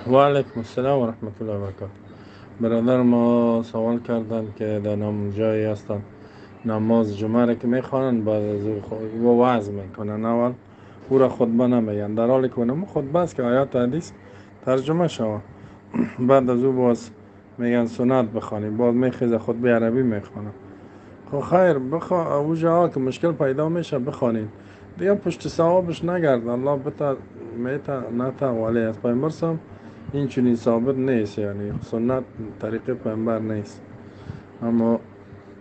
و علیکم السلام و رحمت الله و برکاته. برادر ما سوال کردن که در نام جایی هستن نماز جمعه را که میخوانن بعد از او وعظ میکنن، اول او را خطبه نمیگن، در حالی که اونم خطبه است که آیات حدیث ترجمه شود. بعد از او باز میگن سنت بخوانیم، باز میخیزه خطبه عربی میخوانه. خب خیر او جاها که مشکل پیدا میشه بخوانین دیگه، پشت ثوابش نگرد، الله بتا میتا نتا، ولی از پیامبر سم این چنین ثابت نیست، یعنی سنت طریق پیامبر نیست. اما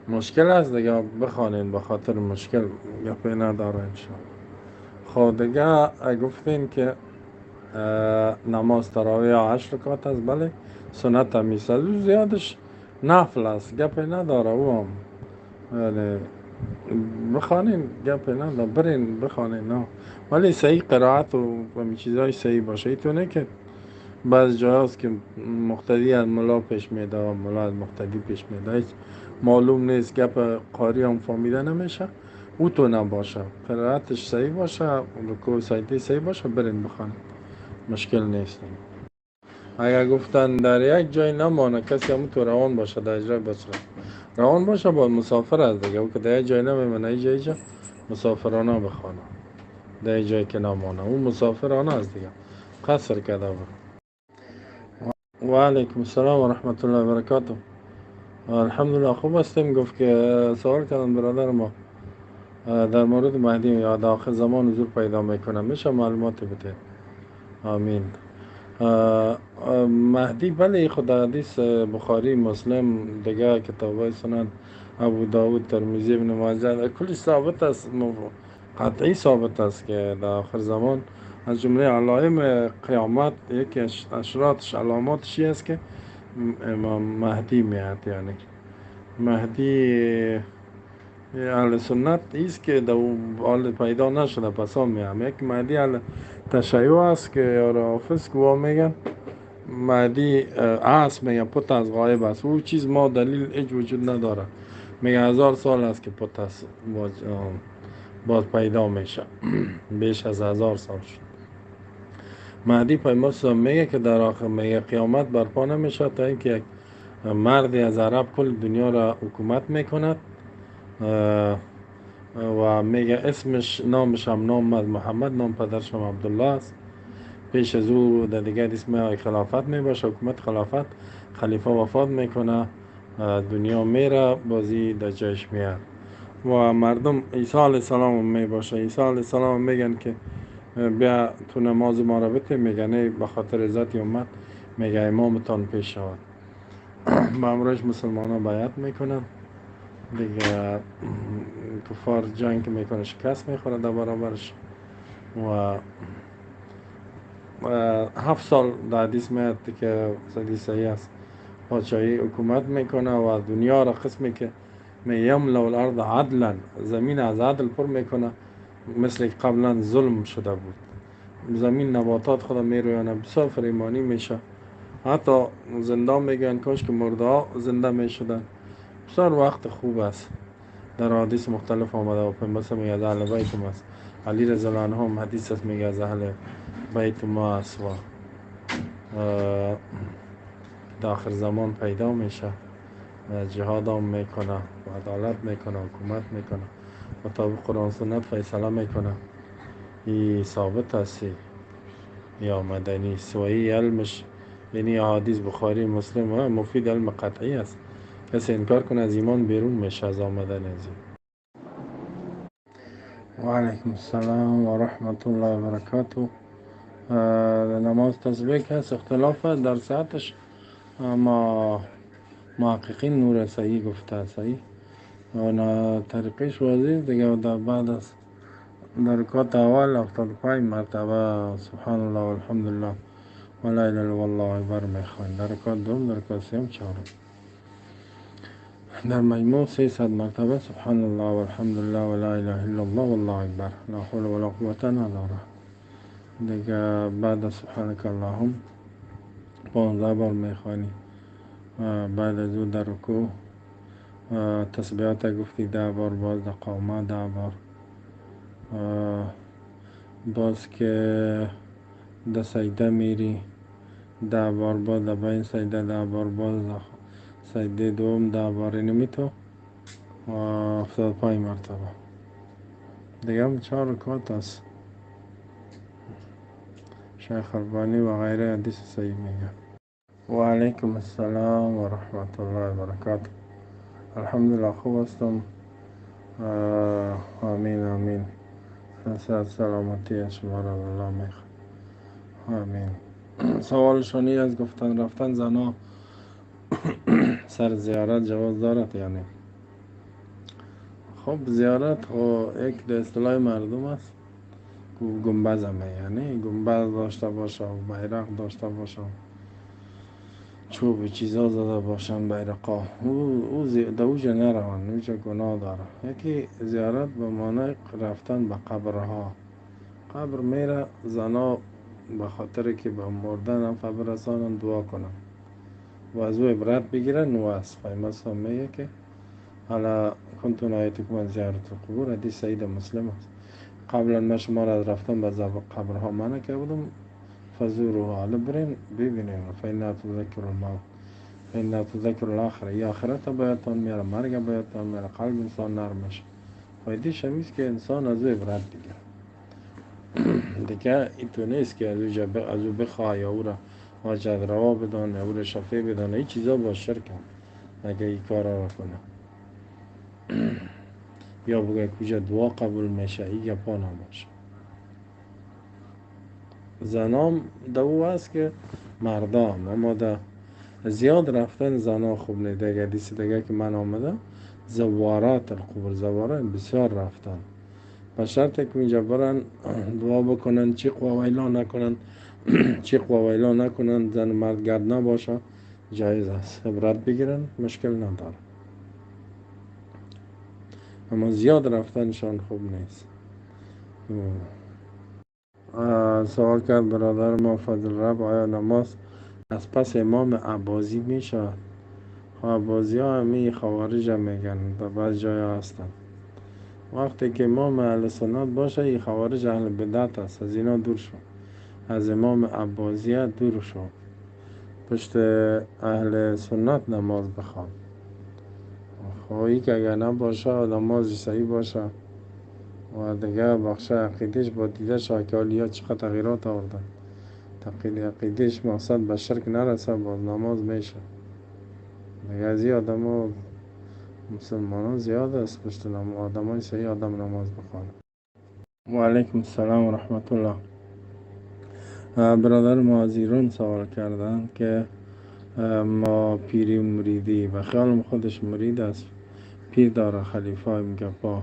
مشکل است دیگه، بخوانین به خاطر مشکل گپی نداره انشاءالله. خب دیگه گفتین که نماز تراویح 8 رکعت است، بله سنت هم است، زیادش نفل است، گپی نداره او هم، یعنی بخوانین گپی نداره، برین بخوانین نه، ولی صحیح قرائت و چیزای صحیح باشه. ایتونه که بعض جاهاست که مقتدی از ملا پیش میده و ملا از مقتدی پیش میده، هیچ معلوم نیست، گپ قاری هم فهمیده نمیشه، او تو نباشه، قرائتش صحیح باشه، رکوع سجده صحیح باشه، برین بخوانین، مشکل نیست. اگر گفتن در یک جای نمانه کسی هم تو روان باشه، در اجرای بصره روان باشه، با مسافر است دیگه، او که در یک جای نمیمانه، یک جای مسافرانه بخوانه، در یک جای که نمانه او مسافرانه است دیگه، قصر کرده بود. و علیکم السلام و رحمت الله و برکاته. الحمدلله خوب هستیم. گفت که سوال کردن برادر ما در مورد مهدی یا در آخر زمان حضور پیدا میکنه، میشه معلومات بده؟ آمین. مهدی بله، خود حدیث بخاری مسلم دیگه کتاب سنن ابو داود ترمذی ابن ماجه کلی ثابت است، قطعی ثابت است که در آخر زمان از جمله علائم قیامت یکی اشراطش علاماتش است که امام مهدی میاد. یعنی مهدی اهل سنت ایست که در حال پیدا نشده پسا میام. یک مهدی اهل تشیع است که یا حافظ که میگن مهدی است، میگن پت از غایب است، او چیز ما دلیل هیچ وجود نداره، میگه 1000 سال است که پت است باز پیدا میشه، بیش از 1000 سال شد. مهدی پیامبر میگه که در آخر میگه قیامت برپا نمیشه تا اینکه یک مردی از عرب کل دنیا را حکومت میکند و میگه اسمش نامش هم نام محمد، نام پدرش هم عبدالله است. پیش از او در دیگه اسم خلافت میباشه، حکومت خلافت، خلیفه وفات میکنه، دنیا میره، بازی در جایش میاد و مردم عیسی علیه السلام میباشه. عیسی علیه السلام میگن که بیا تو نماز ما را بته، میگن نه به خاطر عزت امت، میگه امامتان پیش شود. با امرش مسلمان ها بیعت میکنن دیگه، کفار جنگ میکنه شکست میخوره در برابرش و 7 سال در حدیث میاد که حدیث صحیح است، پادشاهی حکومت میکنه و دنیا را قسمی که یملأ الارض عدلا، زمین از عدل پر میکنه، مثل که قبلا ظلم شده بود، زمین نباتات خدا میرویانه، بسیار فریمانی میشه، حتی زنده میگن کاش که مرده ها زنده میشدن. بسیار وقت خوب است، در حدیث مختلف آمده و پیامبر میگه از اهل بیت ما است، علی رضی الله عنه هم حدیث است میگه از اهل بیت ما است و در آخر زمان پیدا میشه، جهاد هم میکنه و عدالت میکنه، حکومت میکنه، مطابق قرآن سنت فیصله میکنه. این ثابت است یا مدنی سوی علمش، یعنی حدیث بخاری مسلم مفید علم قطعی است، کسی انکار کنه از ایمان بیرون میشه از آمدن از این. و علیکم السلام و رحمت الله و برکاته. نماز تسبیح هست، اختلاف در ساعتش، اما محققین نور صحیح گفته صحیح و طریقش واضح دیگه. در بعد از در رکعت اول 75 مرتبه سبحان الله والحمدلله و لا اله الا الله اکبر میخوان، در رکعت دوم، در رکعت سوم، چهارم، در مجموع 300 مرتبه سبحان الله والحمدلله و لا اله الا الله والله اکبر لا حول ولا قوة نداره دیگه. بعد از سبحانك اللهم 15 بار میخوانی. بعد از او در رکوع تسبیحات گفتی 10 بار، باز در قامه 10 بار، باز که در سجده میری 10 بار باز در بین سجده، 10 بار باز در سجده دوم، 10 بار، اینمی تو 75 مرتبه. دیگه هم 4 رکعت است. شیخ البانی و غیره حدیث صحیح میگه. و علیکم السلام و رحمت الله و برکاته. الحمدلله خوب هستم. آمین آمین. سلامتی شما را الله میخواد. آمین. سوالشانی از گفتن رفتن زنا سر زیارت جواز دارد؟ یعنی خب زیارت خو یک در اصطلاح مردم است، گنبز همه، یعنی گنبز داشته باشه و بیرق داشته باشه، چوب چیزا زده باشن بیرقا، او در اوجا نروند، اوجا گناه داره. یکی زیارت به معنی رفتن به قبرها، قبر میره زنا به خاطر که به مردن هم قبر رسانن دعا کنن و از او عبرت بگیرن. نو است پیامبر میگه که حالا کنت نهیتکم عن زیارت القبور، حدیث سعید مسلم است. قبلا ما شما را از رفتن به قبرها منع کرده بودم، فزوروها، حالا برین ببینین، فإنها تذکر الموت فإنها تذکر الآخرة، یا آخرت به یادتان میاره، مرگ به یادتان میاره، قلب انسان نرم میشه. فایدهش همیست که انسان از او عبرت بگیره. دیگه این نیست که از او بخواه یا او را حاجت روا بدانه، او را شفیع بدانه، این چیزا با شرک هم اگه این کارا را کنه یا بگه کجا دعا قبول میشه، این گپا نباشه. زنام دو است که مردام، اما ده زیاد رفتن زنا خوب نیست. دیگه حدیث دیگه که من آمده زوارات القبور، زوارات بسیار رفتن، به شرط که اینجا برن دعا بکنن، چیق و ویلا نکنن، چیق و ویلا نکنن، زن مرد گرد نباشه، جایز است، عبرت بگیرن، مشکل نداره. اما زیاد رفتنشان خوب نیست. سوال کرد برادر ما فضل رب، آیا نماز از پس امام عبازی میشه؟ عبازی ها همی خوارج میگن، در بعض جای هستن. وقتی که امام اهل سنت باشه، این خوارج اهل بدعت است، از اینا دور شو، از امام عبازیه دور شو، پشت اهل سنت نماز بخوان. خواهی که اگر نباشه نماز صحیح باشه و دیگه بخش عقیدش با دیده شه که ها چقدر تغییرات آوردن، عقیدش مقصد به شرک نرسه، باز نماز میشه. دیگه از این آدم ها مسلمان زیاد است، پشت آدم های صحیح آدم نماز بخوانه. و علیکم السلام و رحمت الله. برادر ما از ایران سوال کردن که ما پیری و مریدی و خیالم خودش مرید است، پیر داره، خلیفه میگه پا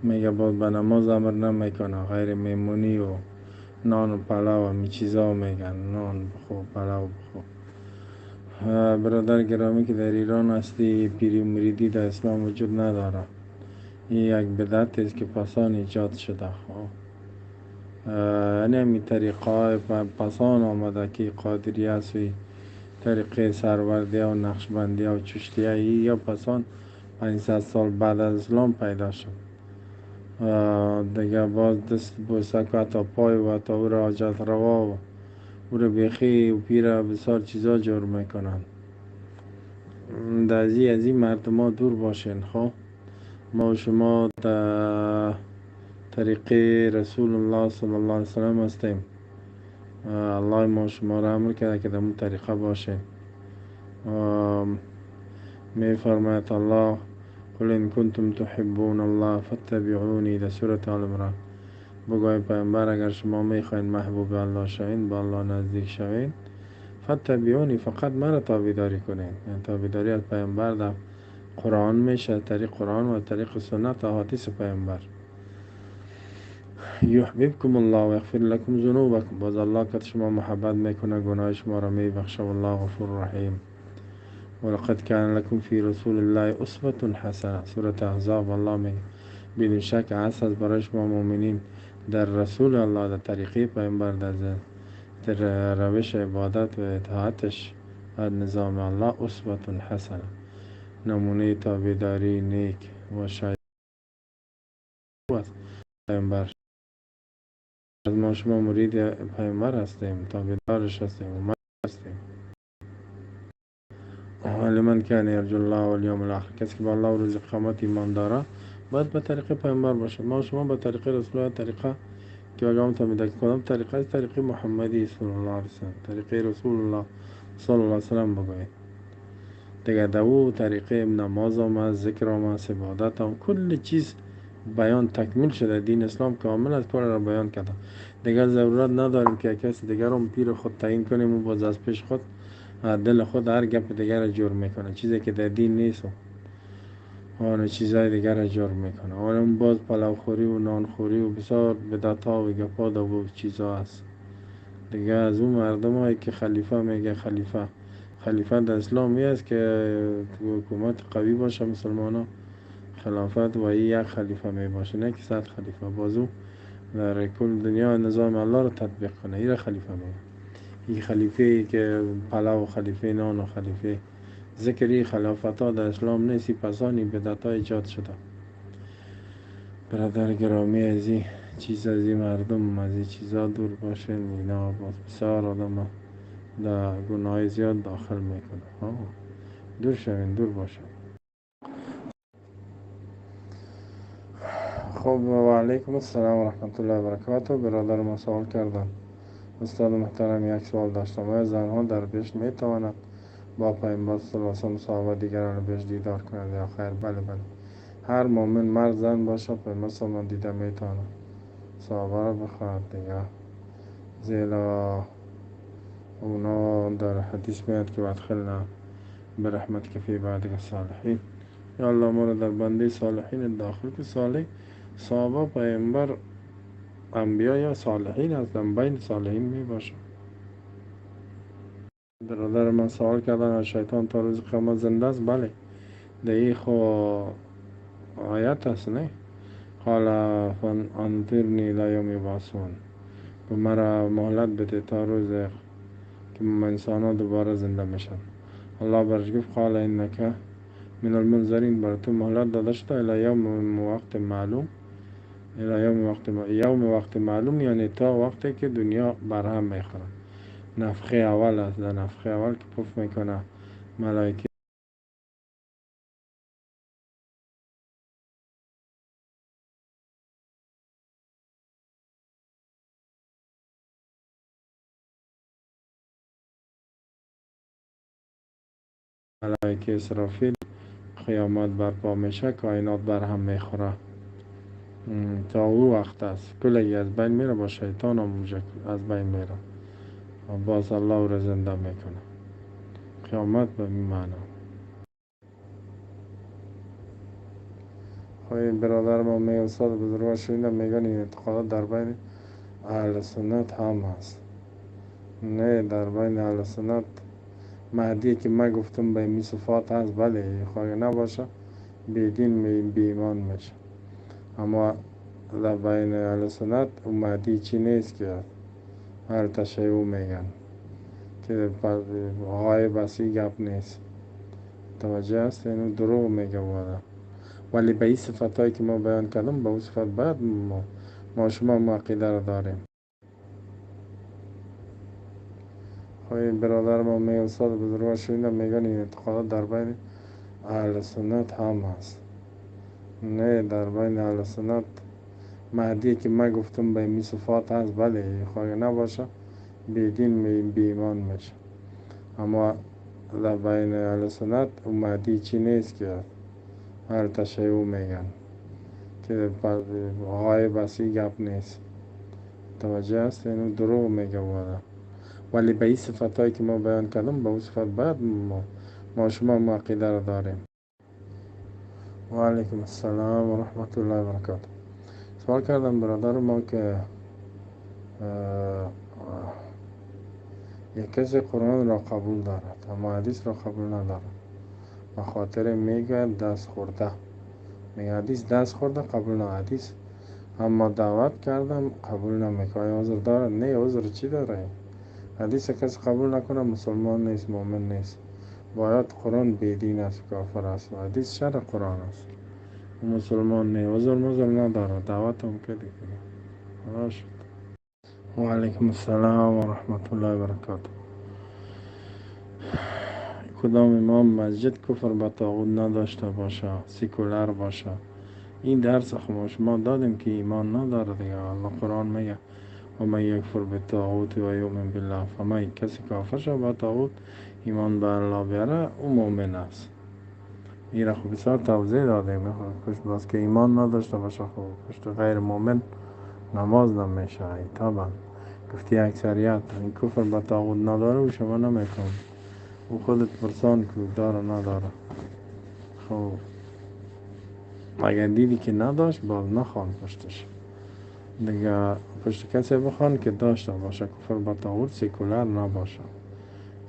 میگه باز به نماز امر نمیکنه، غیر میمونی و نان و پلو و می چیزا میگن، نان بخو پلو بخو. برادر گرامی که در ایران هستی، پیری و مریدی در اسلام وجود نداره، این یک بدعت است که پسان ایجاد شده. خب یعنی همی طریقه پسان آمده که قادری است و طریقه سروردی و نقشبندی و چشتیه یا پسان 500 سال بعد از اسلام پیدا شد. دیگه باز دست بوسه که تا پای و تا او را حاجت روا و او را بیخی و پیر بسیار چیزا جور میکنن. از این مردم ها دور باشین. خب ما و شما در طریقه رسول الله صلی الله علیه وسلم هستیم. الله ما شما را امر کرده که در اون طریقه باشیم. می فرماید الله قل ان کنتم تحبون الله فاتبعونی در سورة آل عمران. بگوی پیامبر اگر شما میخواین محبوب الله شوین، با الله نزدیک شوین، فاتبعونی، فقط مرا تابعداری کنین. یعنی تابعداری از پیامبر در قرآن میشه، طریق قرآن و طریق سنت و احادیث پیامبر. یحببکم الله و یغفر لکم ذنوبکم، باز الله که شما محبت میکنه، گناه شما را میبخشه، والله غفور رحیم. ولقد کان لکم فی رسول الله اسوة حسنه، سورة احزاب. الله میگه بدون شک هست از برای شما مؤمنین در رسول الله، در طریقه پیامبر، در روش عبادت و اطاعتش از نظام الله اسوة حسنه، نمونه تابعداری نیک و شایسته پیامبر. از ما شما مرید پیامبر هستیم، تابعدارش هستیم. هستیم. لمن کان یرجو الله والیوم الاخر، کسی که به الله و روز قیامت ایمان داره باید به طریق پیامبر باشد. ما شما به طریق رسول الله، طریقه که بگم تا میده کدام طریقه است؟ طریق محمدی صلی الله علیه وسلم، طریق رسول الله صلی الله علیه وسلم بگوید دیگه. دو طریقه نماز آمد، ذکر آمد، عبادت آمد، کل چیز بیان تکمیل شده. دین اسلام کامل از کل را بیان کرده. دیگر ضرورت نداریم که کسی دیگر هم پیر خود تعیین کنیم و باز از پیش خود دل خود هر گپ دیگر را جور میکنه، چیزی که در دین نیست و آن چیزای دیگر را جور میکنه. آن باز پلوخوری و نانخوری و بسیار بدعت ها و گپا و چیزا هست دیگه. از اون مردم هایی که خلیفه میگه، خلیفه خلیفه در اسلام است که حکومت قوی باشه، مسلمان ها خلافت و یک خلیفه می باشه، نه که 100 خلیفه. بازو در کل دنیا نظام الله رو تطبیق کنه، این خلیفه میگه. این خلیفه که پلو و خلیفه نان و خلیفه ذکری خلافت ها در اسلام نیست. پسانی بدعت ها ایجاد شده. برادر گرامی، از این چیز، از این مردم، از این چیزا دور باشین. اینا باز بسیار آدم در گناه زیاد داخل میکنه. دور شوین، دور باشین. خب و علیکم السلام و رحمت الله و برکاته. برادر ما سوال کردن، استاد محترم یک سوال داشتم، آیا زنها در بهشت میتوانند با پیامبر صلی الله علیه و صحابه دیگران بهش دیدار کنند یا خیر؟ بله بله، هر مؤمن مرد زن باشه پیامبر صلی الله علیه و دیده میتواند صحابه را بخواهد دیگه، زیرا اونا در حدیث میاد که وادخلنا برحمتک فی عبادک الصالحین. یا الله ما را در بنده صالحین داخل که صالح صحابه پیامبر انبیا یا صالحین هستن، بین صالحین می باشه. برادر من سوال کردن، شیطان تا روز قیامت زنده است؟ بله، در این خو آیت است نه؟ قال فانظرنی الی یوم یبعثون، به مرا مهلت بده تا روز که انسان ها دوباره زنده میشن. الله برش گفت قال انک من المنظرین، بر تو مهلت داده شده الی یوم وقت معلوم، الی یوم وقت یوم وقت معلوم، یعنی تا وقتی که دنیا برهم میخوره. نفخه اول است، در نفخه اول که پف میکنه ملائکه ملائکه اسرافیل، قیامت برپا میشه، کائنات بر هم میخوره. تا او وقت است کلی از بین میره، با شیطان هم از بین میره، باز الله او را زنده میکنه. قیامت به این معنا. خب برادر ما می استاد بزرگوار شنیدم میگن این اعتقادات در بین اهل سنت هم هست. نه، در بین اهل سنت مهدی که من گفتم به این صفات هست، بله، خواهی نباشه بی دین بی ایمان میشه. اما در بین اهل سنت او مهدی چی نیست که هر تشیع میگن که غایب است، گپ نیست. توجه است؟ اینو دروغ میگه والا. ولی به این صفت هایی که ما بیان کردم، به اون صفت باید ما شما ما عقیده را داریم. خب برادر ما می استاد بزرگوار شنیدم میگن این اعتقادات در بین اهل سنت هم هست. نه، در بین اهل سنت مهدی که من گفتم به این صفات هست، بله، خواهی نباشه بی دین بی ایمان میشه. اما در بین اهل سنت او مهدی چی نیست که هر تشیع میگن که غایب است، گپ نیست. توجه است؟ اینو دروغ میگه والا. ولی به این صفت هایی که ما بیان کردم، به اون صفت باید ما شما ما عقیده را داریم. و علیکم السلام و رحمت الله و برکاته. سوال کردم برادر ما که یک کسی قرآن را قبول دارد اما حدیث را قبول ندارد، به خاطر میگه دست خورده، میگه حدیث دست خورده قبول نه حدیث، اما دعوت کردم قبول نمیکنه. آیا عذر دارد؟ نه، عذر چی داره؟ حدیث کسی قبول نکنه مسلمان نیست، مؤمن نیست، باید قرآن بیدین است، کافر است، حدیث شرع قرآن است، مسلمان نه، عذر مذر نداره، دعوت هم که دیگه شد. و علیکم السلام و رحمت الله و برکاته. کدام امام مسجد کفر به طاغوت نداشته باشه، سیکولر باشه. این درس خب شما دادیم که ایمان نداره دیگه. الله قرآن میگه و من یکفر بالطاغوت و یؤمن بالله، فمن کسی کافر شد به طاغوت ایمان به الله بیاره او مؤمن است. این را خب بسیار توضیح دادیم. پشت باز که ایمان نداشته باشه خب پشت غیر مؤمن نماز نمیشه. طبعا گفتی اکثریت این کفر به طاغوت نداره و شما نمیفهم، او خودت پرسان که داره نداره. خب اگر دیدی که نداشت باز نخوان پشتش دیگه، پشت کسی بخوان که داشته باشه کفر به طاغوت، سیکولر نباشه.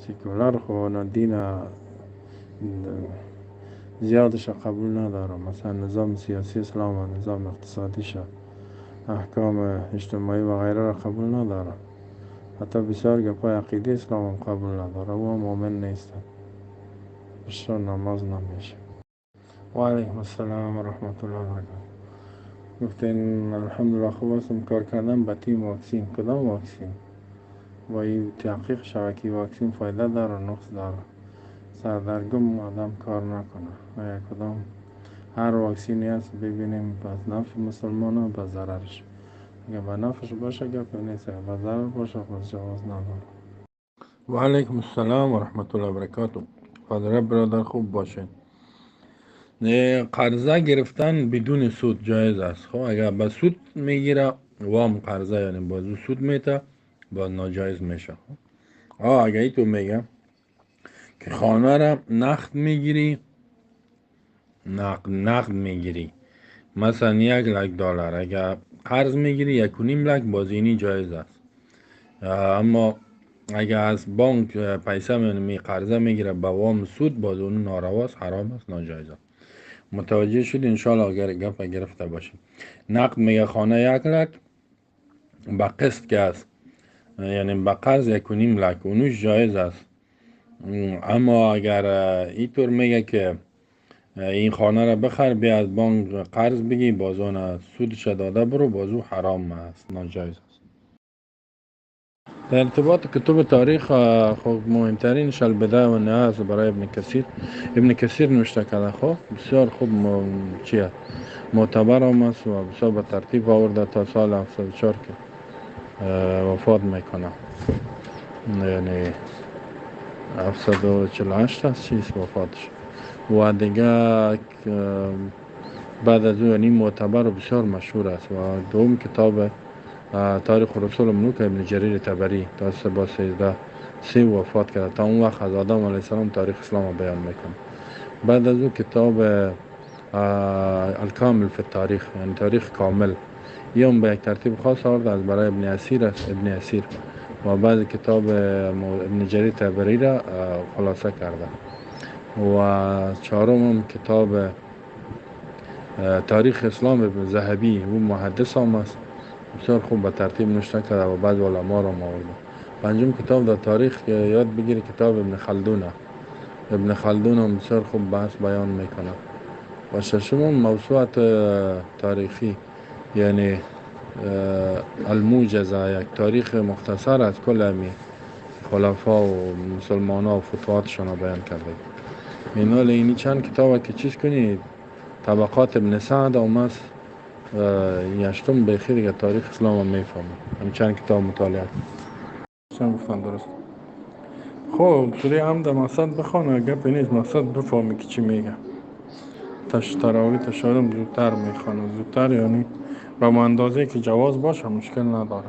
سیکولر خب دین زیادش قبول نداره، مثلا نظام سیاسی اسلام و نظام اقتصادیش، احکام اجتماعی و غیره را قبول نداره، حتی بسیار گپای عقیده اسلام هم قبول نداره، او مؤمن نیست، پشت نماز نمیشه. و علیکم السلام و رحمت الله و برکاته. گفتین الحمدلله خوب هستم، کار کردم به تیم واکسین. کدام واکسین؟ و این تحقیق شود که واکسین فایده داره نقص داره، سردرگم آدم کار نکنه. اگر کدام هر واکسینی هست ببینیم به نفع مسلمان ها به ضررش، اگر به نفعش باشه گپ نیست، اگر به ضرر باشه خود جواز نداره. و علیکم السلام و رحمت الله و برکاته. فضل برادر خوب باشه. قرضه گرفتن بدون سود جایز است. خب اگر به سود میگیره وام قرضه، یعنی بازو سود میته، باز ناجایز میشه. خب اگر ای تو میگه که خانه را نقد میگیری، نقد میگیری مثلا $100,000، اگر قرض میگیری 1.5 لک، باز اینی جایز است. اما اگر از بانک پیسه می قرضه میگیره به وام سود، باز اون نارواست، حرام است، ناجایز است. متوجه شد انشالله اگر گپ گرفته باشیم. نقد میگه خانه 1 لک، به قسط که است یعنی به قرض 1.5 لک، اونوش جایز است. اما اگر اینطور میگه که این خانه را بخر بیا از بانک قرض بگی، باز اون سودش داده برو، باز او حرام است، ناجایز است. در ارتباط کتب تاریخ خب مهمترینش البدایه و النهایه است برای ابن کثیر. ابن کثیر نوشته کرده، خب بسیار خوب چیه معتبر هم است و بسیار به ترتیب آورده تا سال 74 که وفات میکنه، یعنی 748 است چیز وفاتش. و دیگه بعد از او یعنی معتبر و بسیار مشهور است. و دوم کتاب تاریخ رسول ملوک ابن جریر طبری تا با 1303 وفات کرده، تا اون وقت از آدم علیه السلام تاریخ اسلام رو بیان میکنه. بعد از او کتاب الکامل فی التاریخ، یعنی تاریخ کامل، یه به یک ترتیب خاص آورده از برای ابن اسیر است، ابن اسیر و بعد کتاب ابن جریر طبری را خلاصه کرده. و چهارم کتاب تاریخ اسلام ابن ذهبی، او محدث هم است، بسیار خوب به ترتیب نوشته کرده و بعض علما را آورده. پنجم کتاب در تاریخ یاد بگیری کتاب ابن خلدونه، ابن خلدون هم بسیار خوب بحث بیان میکنه. و ششم موسوعه تاریخی، یعنی الموجزه، یک تاریخ مختصر از کل امی خلفا و مسلمان ها و فتوحاتشان را بیان کرده. اینا اینی چند کتاب که چیز کنی، طبقات ابن سعد هم است، یشتم بخیر دیگه تاریخ اسلام هم میفهمم. هم چند کتاب مطالعه چند گفتن درست. خب سوره هم در مقصد بخوانه، گپ نیست، مقصد بفهمی که چی میگه. تراویح تشارم زودتر میخوانه، زودتر یعنی به اندازه که جواز باشه مشکل نداره.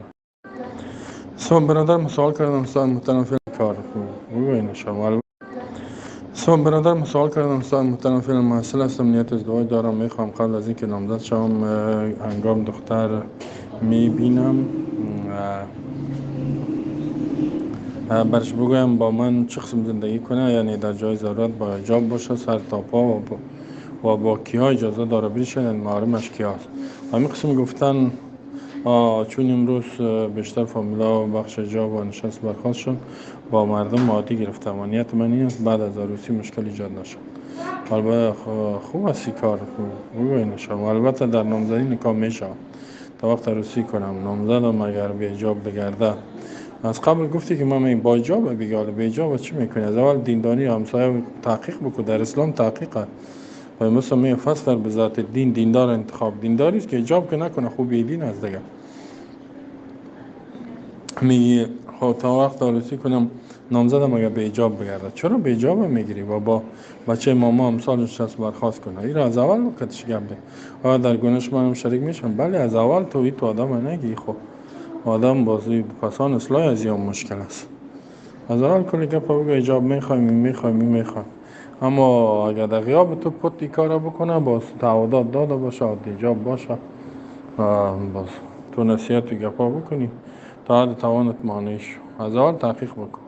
صبح برادر سوال کردم استاد محترم فیلم کار بگوین شما. صبح برادر سوال کردم استاد محترم فیلم محصل هستم، نیت ازدواج دارم، میخوام قبل از اینکه نامزد شوم هنگام دختر میبینم برش بگویم با من چه قسم زندگی کنه، یعنی در جای ضرورت با حجاب باشه سر تا پا و با کیا اجازه داره بشه، یعنی محرمش کیاست. همین قسم گفتن چون امروز بیشتر فامیلا و بخش حجاب و نشست برخواست شد با مردم عادی گرفتم و نیت من این است بعد از عروسی مشکل ایجاد نشد. البته خوب است کار بگوین شما. البته در نامزدی نکاح میشه تا وقت عروسی کنم نامزدم اگر به حجاب بگرده از قبل گفتی که من با حجاب بگی، حالا بی حجاب چی میکنی؟ از اول دینداری همسایه تحقیق بکن، در اسلام تحقیق و مثلا می فصل به ذات دین، دیندار انتخاب دینداری است که حجاب که نکنه خوب دین است دیگه. میگی خب تا وقت عروسی کنم نامزدم اگه به حجاب بگرده، چرا به حجاب میگیری و با بچه ماما امثالش هست برخواست کنه؟ این را از اول وقتش گپ ده. آیا در گناهش منم شریک میشم؟ بله، از اول تو آدم نگی. خب آدم بازی پسان اصلاح از یا مشکل است. از اول کلی گپ بگو حجاب میخوایم میخوایم میخوایم، اما اگر در غیاب تو پت کارا بکنه باز تعهدات داده باشه، حجاب باشه، باز تو نصیحت گپا بکنی تا حد توانت مانع شو. از اول تحقیق بکن.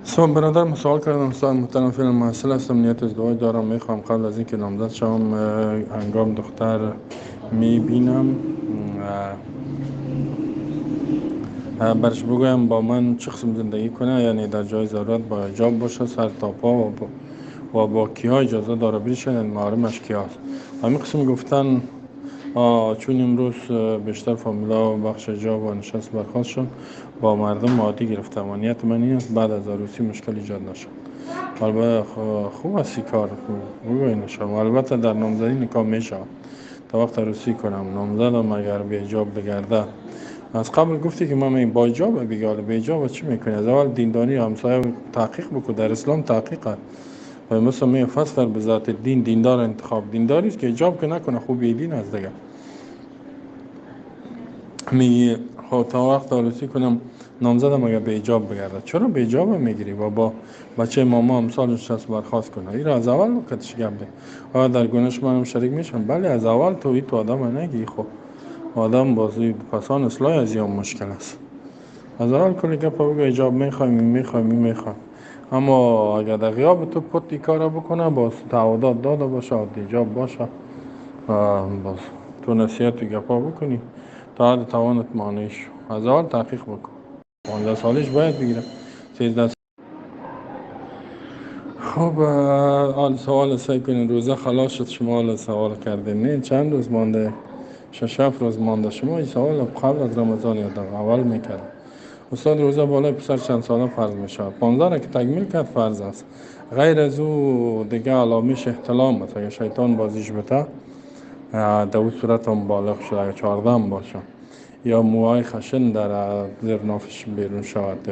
سلام برادر، سوال کردم استاد محترم، فعلا محصل هستم، نیت ازدواج دارم، میخوام قبل از اینکه نامزد شوم هنگام دختر میبینم برش بگویم با من چه قسم زندگی کنه، یعنی در جای ضرورت با حجاب باشه سر تا پا و با کیا اجازه داره بریشه، یعنی محرمش کیاست. همین قسم گفتن چون امروز بیشتر فامیلا و بخش حجاب و نشست برخواست شد با مردم عادی گرفتم و نیت من این است بعد از عروسی مشکل ایجاد نشد. البته خوب است کار بگوی نشم، البته در نامزدی نکاح میشود تا وقت عروسی کنم نامزدم اگر به حجاب بگرده. از قبل گفتی که من با حجاب بگی، حالا به حجاب چی میکنی؟ از اول دینداری همسایه تحقیق بکن، در اسلام تحقیق و مثلا می فصل به ذات دین، دیندار انتخاب دینداری است که حجاب که نکنه خوب دین است دیگه. میگی خب تا وقت عروسی کنم نامزدم اگر به حجاب بگرده، چرا به حجاب میگیری و با بچه ماما امثالش هست برخواست کنه؟ این را از اول وقتش گپ ده. آیا در گناهش منم شریک میشم؟ بله، از اول تو آدم نگی. خب آدم بازی پسان اصلاح از یا مشکل است. از اول کلی گپ بگو حجاب میخوایم میخوایم میخوایم، اما اگر در غیاب تو پت کارا بکنه باز تعهدات داده باشه، حجاب باشه، باز تو نصیحت گپا بکنی تا حد توانت مانع شو. از اول تحقیق بکن. 15 سالش باید بگیره، 13. خب حال سوال سعی کنین، روزه خلاص شد، شما حال سوال کردین، نه چند روز مانده، 6 7 روز مانده. شما این سوال قبل از رمضان یاد اول میکرد. استاد روزه بالای پسر چند ساله فرض میشه؟ 15 را که تکمیل کرد فرض است، غیر از او دیگه علامش احتلام است. اگه شیطان بازیش بته در او صورت هم بالغ شد، اگه 14 هم باشه یا موهای خشن در زیر نافش بیرون شود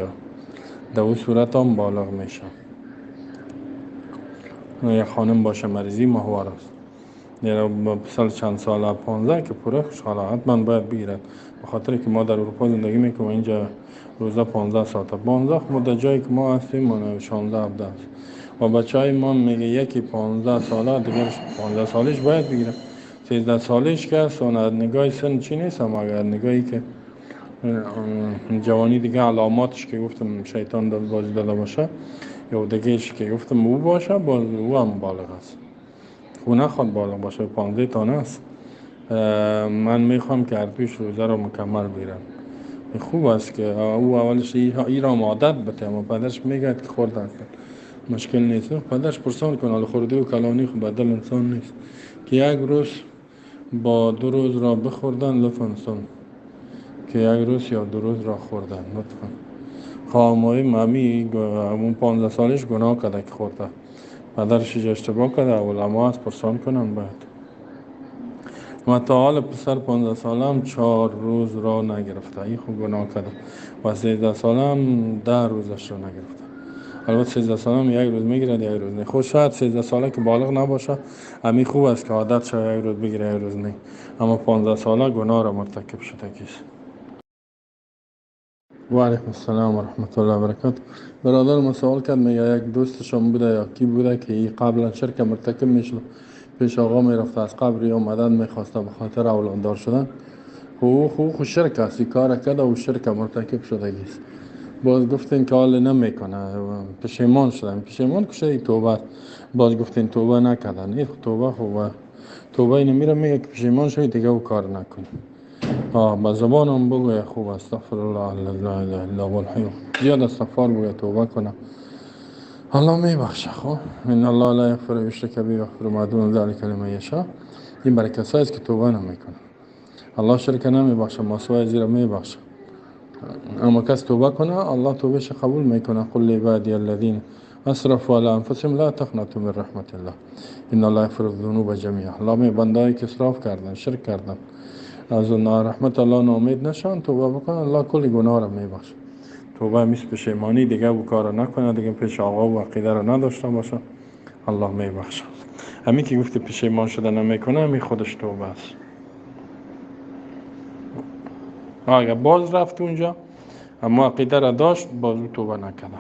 در او صورت هم بالغ میشه. یا خانم باشه مریضی ماهوار است، یعنی پسر چند ساله 15 که پوره خوشحاله حتما باید بگیرد، به خاطر که ما در اروپا زندگی میکنیم اینجا روزه 15 ساعته 15، خب در جایی که ما هستیم 16 17 است و بچه های ما میگه یکی 15 ساله دیگرش 15 سالش باید بگیره، 13 سالش که است نگاه سن چی نیست، اما اگر نگاهی که جوانی دیگه علاماتش که گفتم شیطان داد بازی داده باشه یا دیگهش که گفتم او باشه، باز او هم بالغ است. او نخواد بالغ باشه 15 تانه است. من میخوام که هر دویش روزه را مکمل بیرن. خوب است که او اولش ای را عادت بده، اما پدرش میگه که خوردن مشکل نیست. پدرش پرسان کنه، حالا خورده و کلانی خب بدل انسان نیست که یک روز با 2 روز را بخوردن لطفا انسان که یک روز یا 2 روز را خوردن لطفا. خامای مامی همون 15 سالش گناه کرده که خورده، پدرش اشتباه کرده، علما از پرسان کنن باید. و تا حال پسر 15 سالم 4 روز را نگرفته، این خوب گناه کرده، و 13 سالم 10 روزش را نگرفته. البته 13 سالم یک روز میگیرد یک روز نه. خب شاید 13 ساله که بالغ نباشه همین خوب است که عادت شده یک روز بگیره یک روز نه، اما 15 ساله گناه را مرتکب شده کیست. و علیکم السلام و رحمت الله و برکاته. برادر ما سوال کرد، میگه یک دوستشون بوده یا کی بوده که قبلا شرک مرتکب میشد، پیش آقا میرفته از قبر یا مدد میخواسته به خاطر اولاددار شدن. خو شرک است، کار کرده و شرک مرتکب شده است. باز گفتین که حال نمیکنه، پشیمان شدن، پشیمان که شده توبه. باز گفتین توبه نکردن، این توبه خوبه، توبه اینو میره میگه که پشیمان شوی دیگه او کار نکنی. با زبانم بگوی خوب، استغفر الله لا اله الا هو الحی، زیاد استغفار بگوی توبه کنه، الله میبخشه. خب ان الله لا یغفر یشرک به یغفر ما دون ذلک لمن یشاء. این برای کسایی است که توبه نمیکنه. الله شرک نمیبخشه، ما سوای زیرا میبخشه. اما کس توبه کنه الله توبهش قبول میکنه. قل لعبادی الذین اسرفوا علی انفسهم لا تقنطوا من رحمت الله ان الله یغفر الذنوب جمیعا. الله می بندایی که اسراف کردن، شرک کردن، از رحمت الله ناامید نشن، توبه بکنن، الله کل گناه را میبخشه. توبه میس پشیمانی دیگه و کار نکنه، دیگه پیش آقا و عقیده را نداشته باشه، الله میبخشه. همین که گفتی پشیمان شده نمیکنه، همین خودش توبه است. اگر باز رفت اونجا اما عقیده را داشت، باز توبه نکرده.